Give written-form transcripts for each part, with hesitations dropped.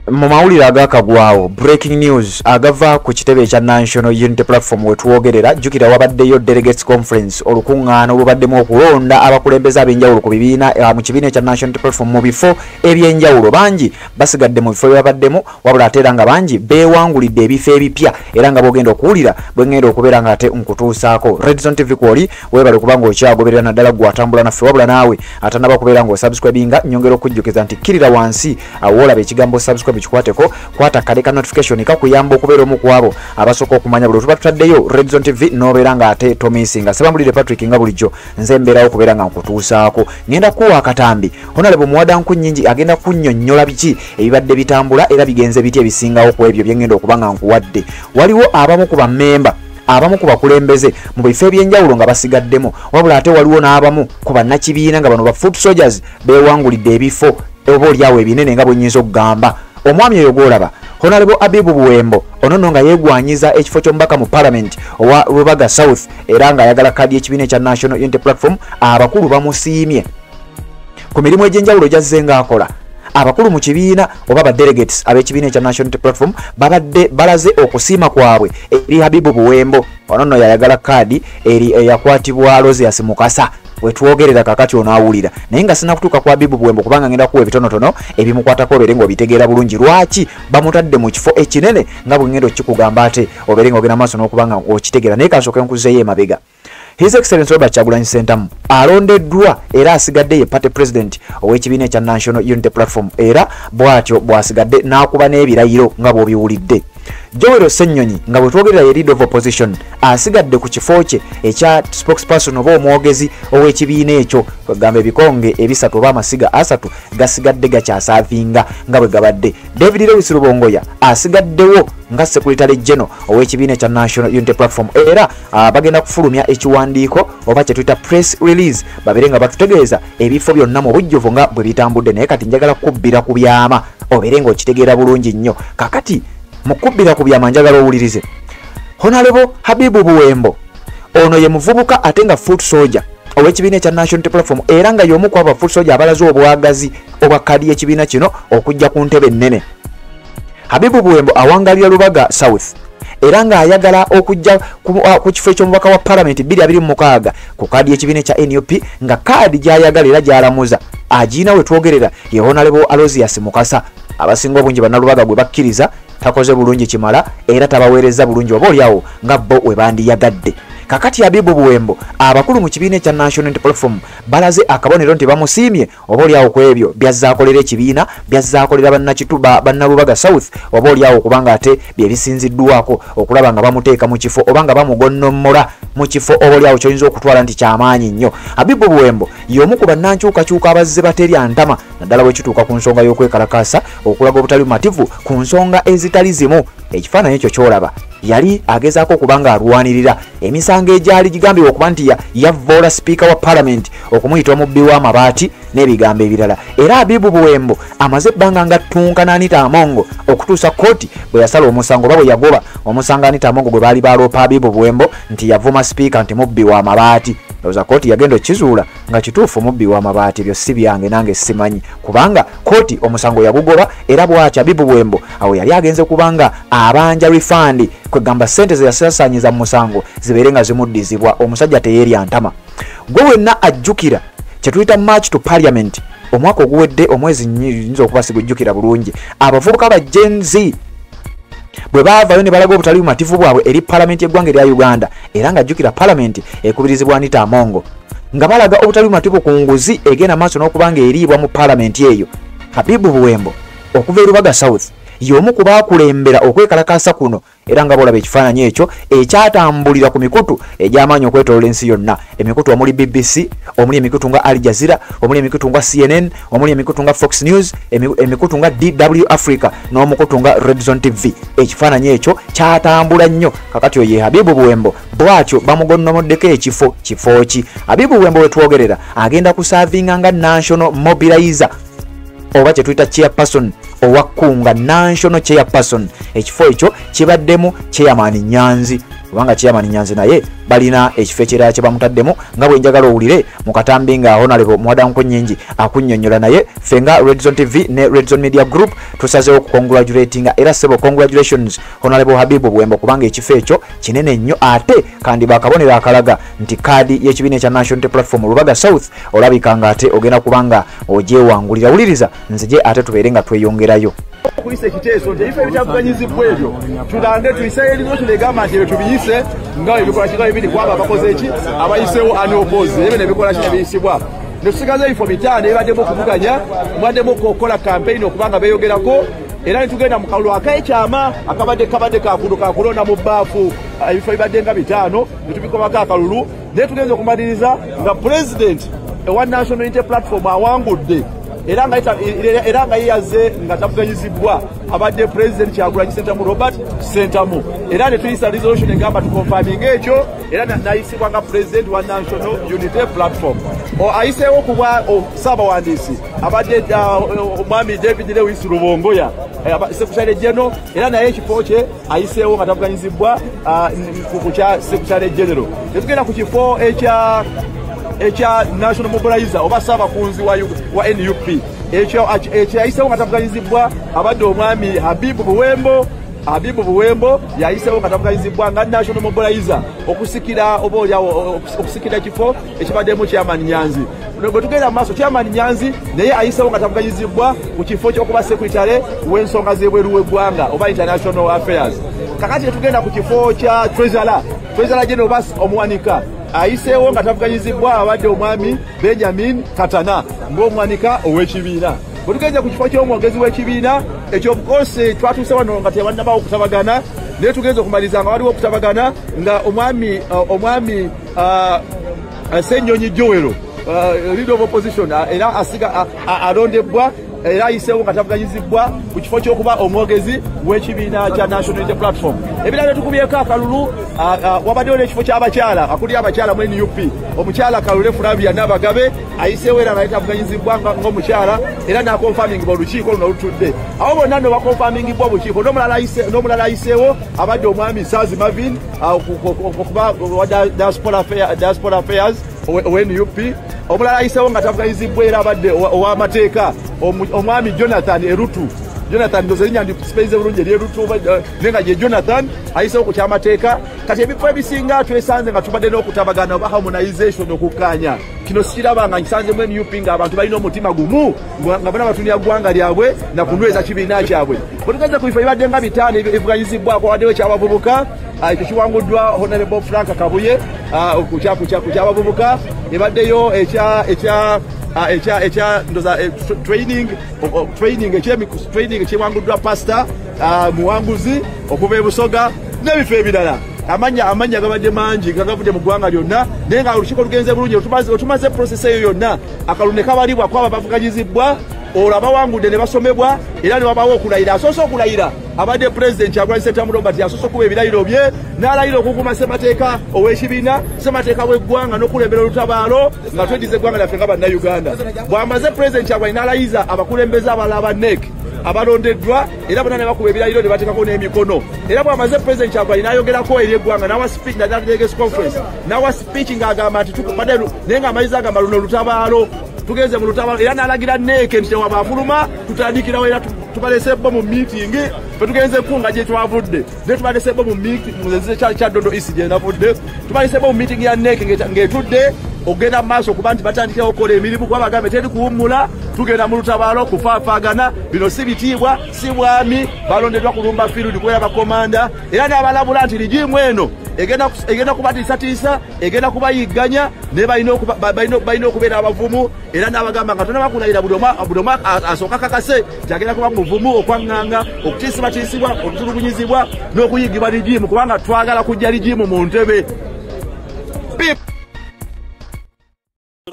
Mu mawulire agakagwawo, breaking news agava ku kitebe ekya National Unity Platform wetwogerera, jjukira wabaddeyo delegates conference, olukuŋŋaana olubaddemu okulonda abakulembeze ab'enjawulo ku bibiina, mu kibiina ekya National Unity Platform mu bifo ebyenjawulo. Bangi basigadde mu bifo byebabaddemu, wabula ate era nga bangi beewangulidde ebifo ebipya, era nga bwogenda okuwulira bwe ŋŋenda okubeera nga ate nkutuusaako. Redzone TV kwoli, weebale kubanga okyagoberera, naddala gwe atambula naffe. Wabula naawe atannaba kubeera ng'osubscribinga, nyongera okujjukiza nti kkirira wansi awo olaba ekigambo subscribe, kikwateko, kwata kale ka notification kakuyamba okubeera omu ku abo abasooka okumanya buli tuba tutaddeyo Redzone TV, n'obeera nga ate tomissinga. Sebambulire Patrick, nga bulijjo nze mbeerawo okubeera nga nkutuusaako. Ngenda kuwa akatambi Honorable Muwadanku Nnyingi, agenda kunnyonnyola biki ebibadde bitambula era bigenze biti ebisingawo ku ebyo byengenda okuba nga nkuwadde. Waliwo abamu ku bammemba, abamu ku bakulembeze mu bifo ebyenjawulo nga basigaddemu, wabula ate waliwo n'abamu ku bannakibiina nga bano ba foot soldiers beewangulidde ebifo oba oliawo ebinene nga bwe nnyinza okugamba. Omwami oyo gw'olaba, Honorable Abibu Buwembo, ono nno nga yeegwanyiza ekifo ky'omubaka mu Parliament owa Rubaga South, era ng'ayagala kaadi y'ekibiina ekya National Unity Platform, abakulu bamusiimye ku mirimu egy'enjawulo gy'azze ng'akola. Abakulu mu kibiina oba ba delegates ab'ekibiina ekya National Unity Platform babadde balaze okusiima kwabwe eri Habibu Buwembo. Ono nno yayagala kaadi eri eyakwatibwa Aloysius Mukasa wetwogerera kakati onaawulira. Naye nga sinakutuuka ku Habibu Buwembo, kubanga ngenda kuwa ebitonotono ebimukwatako obeere ng'obitegeera bulungi lwaki bamutadde mu kifo ekinene, nga bwe ngenda okikugamba ate obeere ng'ogenda maaso n'okuba nga okitegeera. Naye kansooke nkuzeeyo emabega. His Excellency Robert Kyagulanyi Ssentamu alondeddwa era asigadde ye party president ow'ekibiina ekya National Unity Platform, era bw'atyo bw'asigadde n'akuba n'ebirayiro nga bw'obiwulidde. Joel Ssennyonyi, nga bwe twogerera ye leader of opposition, asigadde ku kifo kye ekya spokesperson oba omwogezi ow'ekibiina ekyo. Kwegamba ebikonge ebisatu oba amasiga asatu gasigadde gakyaservinga nga bwe gabadde. David Lewis Rubongoya asigaddewo nga secretary general ow'ekibiina ekya National Unity Platform, era bagenda kufulumya ekiwandiiko oba kye tuyita press release, babeere nga batutegeeza ebifo byonna mu bujjuvu nga bwe bitambudde. Naye kati njagala kubbira ku byama obeere ng'okitegeera bulungi nnyo. Kakati mu kubbira ku byama, njagala owulirize Honorable Habibu Buwembo. Ono ye muvubuka ate nga foot soldier ow'ekibiina ekya National Unity Platform, era nga y'omu ku abo foot soldier abalaze obwagazi obwa kaadi y'ekibiina kino okujja ku ntebe ennene. Habibu Buwembo awangalira Lubaga South, era ng'ayagala okujja ku kifo eky'omubaka wa Palamenti 2026 ku kaadi y'ekibiina ekya NUP, nga kaadi gy'ayagala era gy'alamuza agiina we twogerera ye Honorable Aloysius Mukasa. Abasinga obungi bannalubaga gwe bakkiriza takoze bulungi kimala era tabaweereza bulungi oba oliawo nga bo we bandiyagadde. Kakati Habibu Buwembo, abakulu mu kibiina ekya National Unity Platform balaze akabonero nti bamusiimye oba oliawo ku ebyo byazze akolera ekibiina, byazze akolera bannakituba bannalubaga South, oba oliawo kubanga ate bye bisinziddwako okulaba nga bamuteeka mu kifo oba nga bamugonnomola mu kifo oba oliawo kyoyinza okutwala nti kyamaanyi nnyo. Habibu Buwembo y'omu ku bannankyukakyuka abazze baterya ntama, naddala bwe kituuka ku nsonga y'okwekalakaasa okulaga obutali bumativu ku nsonga ezitali zimu. Ekifaananyi ekyo kyolaba, yali agezaako okuba nga alwanirira emisango egyali gigambibwa okuba nti yavvoola sipiika wa Palamenti okumuyita omubbi w'amabaati n'ebigambo ebirala. Era Abibu Buwembo amaze ebbanga nga ttunka n'Anita Amongo okutuusa kooti bwe yasala omusango oba bwe yagoba omusango Anita Amongo gwe baali baloopa Abibu Buwembo nti yavuma sipiika nti mubbi w'amabaati. Ndowooza kooti yagenda okizuula nga kituufu mubbi w'amabaati. Ebyo si byange, nange simanyi, kubanga kooti omusango yagugoba. Era bw'atyo Abibu Buwembo awo yali agenze kubanga abanja refund, kwegamba ssente ze yasaasaanyiza mu musango zibeere nga zimuddizibwa. Omusajja teyeerya ntama. Gwe wenna ajjukira kye tuyita March to Parliament omwaka oguwedde, omwezi nyinza okuba sigujjukira bulungi, abavubuka ba Gen Z bwe baavayo ne balaga obutali bumativu bwabwe eri palamenti y'eggwanga erya Uganda, era nga jjukira palamenti ekubirizibwa Anita Amongo, nga balaga obutali bumativu ku nguzi egenda maaso n'okuba nga eriibwa mu palamenti eyo, Habibu Buwembo okuva e Rubaga South y'omu ku baakulembera okwekalakaasa kuno. Era nga bolaba ekifaananyi ekyo ekyatambulira ku mikutu egy'amaanyi okwetoloola ensi yonna, emikutu omuli BBC, omuli emikutu nga Al Jazeera, omuli emikutu nga CNN, omuli emikutu nga Fox News, emikutu nga DW Africa n'omukutu nga Redzone TV, ekifaananyi ekyo kyatambula nnyo. Kakati oyo ye Habibu Buwembo, bw'atyo bamugonnomoddeko ekifo. Kifo ki? Habibu Buwembo wetwogerera agenda kuservinga nga national mobilizer oba kyetuyita chairperson owa Kunga, national chairperson. Ekifo ekyo kibaddemu chairman Nyanzi. Kubanga Chairman Nyanzi naye balina ekifo ekirala kye bamutaddemu, nga bwe njagala owulire mu katambi nga Honorable Muwada Nkunyingi akunnyonnyola. Naye ffe nga Redzone TV ne Redzone Media Group tusazeewo okucongratulatinga, era ssebo congratulations Honorable Habibu Buwembo, kubanga ekifo ekyo kinene nnyo, ate kandi bakabonero akalaga nti kaadi y'ekibiina ekya National Unity Platform Lubaga South olabika nga ate ogenda kubanga ogyewangulira. Wuliriza nzije ate tubeere nga tweyongerayo. Okuyisa ekiteeso nti ebifo ebitavuganyizibwa ebyo tulange tuyiseyo resolution egamba nti ebyo tubiyise nga ebikola kinga bibiri kwabo abakoze eki abayiseewo unopposed, ebyo nebikola ki nebiyisibwa, ne tusigaza ebifo 5 ebibaddemu okuvuganya, mubaddemu okukola campaign okubanga beeyogerako, era ne tugenda mu kalulu ak'ekyama akabadde kabadde kakuno kakulonda mu bbaafu, ebifo bibadde nga 5 ne tubikomako akalulu, naye tugenza okumaliriza nga president ewa National Unity Platform awangudde, era nga yeyaze nga tavuganyizibwa abadde President Kyagulanyi Ssentamu Robert Ssentamu, era ne tuyisa resolution egamba tukonfaminga ekyo, era nayisibwa nga president wa National Unity Platform. Ayiseewo kuba ssaabawandiisi abadde omwami David Lewis Rubongoya, Secretary General, era naye ekifo kye ayiseewo nga tavuganyizibwa ku kya Secretary General. Ne tugenda ku kifo ekya National Mobilizer oba ssaabakunzi wa NUP, ekyo yayiseewo nga tavuganyizibwa abadde omwami Habibu Buwembo. Habibu Buwembo yayiseewo nga tavuganyizibwa nga National Mobilizer okusikira oba oliawo okusikira ekifo ekibaddemu Chairman Nyanzi. Bwe tugenda mu maaso, Chairman Nyanzi naye ayiseewo nga tavuganyizibwa ku kifo ky'okuba secretary w'ensonga z'ebweru w'eggwanga oba international affairs. Kakati ne tugenda ku kifo kya Treasurer, Treasurer General oba omuwanika ayiseewo nga tavuganyizibwa abadde omwami Benjamin Katana ng'omuwanika ow'ekibiina. Bwe tugenze ku kifo ky'omwogezi w'ekibiina ekyo, of course twatuuse wano nga tebannabaawo okutabagana, naye tugenze okumaliriza nga waliwo okutabagana nga omwami Ssenyonyi Joel, leader of opposition, era asiga alondebwa, era ayiseewo nga tavuganyizibwa ku kifo ky'okuba omwogezi w'ekibiina kya National Unity Platform. Ebirala tukubyeko akalulu, wabaddewo n'ekifo ky'abakyala, akulira abakyala mu NUP, omukyala Kalule Flavia Nabagabe ayiseewo era nga tavuganyizibwa ng'omukyala, era n'akonfamingibwa olukiiko luno olutudde. Abo bonna nno bakonfamingibwa obukiiko. N'omulala ayiseewo abadde omwami Sazi Marvin okuba wa diaspora affairs owa NUP. Omulala ayiseewo nga tavuganyizibwa era abadde ow'amateeka omwami Jonathan Erutu. Jonathan ndoza erinnya ndisipeize bulungi eryerutu, naye nga ye Jonathan ayiseewo ku kyamateeka. Kati ebifo ebisinga twesanze nga tubadde n'okutabagana oba harmonization, okukkaanya. Kino sikiraba nga nkisanzemu NUP ng'abantu balina omutima gumu, nga bonna batunira ggwanga lyabwe na kunyweza kibiina kyabwe. Bwe tugenze ku bifo ebibadde nga 5 ebivuganyizibwako, waddewo ekyabavubuka, ekyo kiwanguddwa Honorable Frank Kabuye ku kyabavubuka. Ebaddeyo ekya ndoza training ekiwanguddwa Pastor Muwanguzi okuva e Busoga n'ebifo ebirala. Amannya gabadde mangi nga gavudde mu ggwanga lyonna, naye nga olukiiko lugenze bulungi. Otumaze process eyo yonna, akalulu ne kabalibwa kwabo bavuganyizibwa, olwo abawangudde ne basomebwa, era ne wabawo okulayira. Asoose okulayira abadde President Kyagulanyi Ssentamu Robert, asoose okuba ebirayiro bye n'alayira okukuuma ssemateeka ow'ekibiina, ssemateeka w'eggwanga n'okulembera olutabaalo nga tweddiza eggwanga lyaffe nga bannayuganda. Bw'amaze President Kyagulanyi n'alayiza abakulembeze abalala aba NEC abalondeddwa, era bonna ne bakuba ebirayiro ne bateekako n'emikono. Era bw'amaze President Kyagulanyi n'ayogerako eri eggwanga, n'awa speech na delegates conference, n'awa speech ng'agamba nti tukubadde, naye ng'amaliza agamba luno lutabaalo, tugenze mu lutabaalo, era n'alagira NEC nti tewaba afuluma, tutandikirawo, era tubalese bo mu meeting fe tugenze kunga gye twavudde, naye tubalese bo mu meeting kya Dodo East gye navudde, tubalese bo mu meeting ya NEC ng'etudde ogenda maaso okuba nti batandikirawo okukola emirimu, kuba bagambe teri kuwummula, tugenda mu lutabaalo kufaafaagana, bino si bitiibwa si bwami, balondeddwa kulumba field kubeera bakomanda, era n'abalabula nti rigimu eno egenda kubatiisatiisa, egenda kubayigganya, naye balina okubeera abavumu, era n'abagamba nga tonna bakulayira buli omu asooka kakase nti agenda kuba muvumu okwaŋŋanga okutiisibwatiisibwa, okutulugunyizibwa n'okuyigibwa rigimu, kubanga twagala kujja rigimu mu ntebe.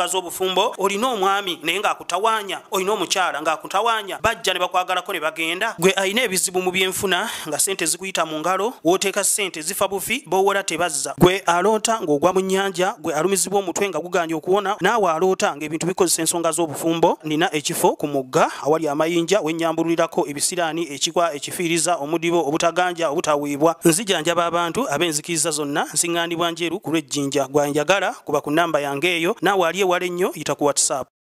Z'obufumbo, olina omwami naye ng'akutawaanya, olina omukyala ng'akutawaanya, bajja ne bakwagalako ne bagenda. Gwe alina ebizibu mu byenfuna nga sente zikuyita mu ngalo, w'oteeka sente zifa bufi, b'owola tebazza. Gwe aloota ng'ogwa mu nnyanja, gwe alumizibwa omutwe nga guganye okuwona, naawe aloota ng'ebintu bikozesa ensonga z'obufumbo, nina ekifo ku mugga awali amayinja wennyambululirako ebisiraani, ekikwa, ekifiiriza, omudibo, obutaganja, obutaweebwa. Nzijanjaba abantu ab'enzikiriza zonna, nsiŋŋaanibwa Njeru ku lw'Ejjinja. Gwanjagala kuba ku nnamba yange eyo, naawe ali ewala ennyo yita ku WhatsApp.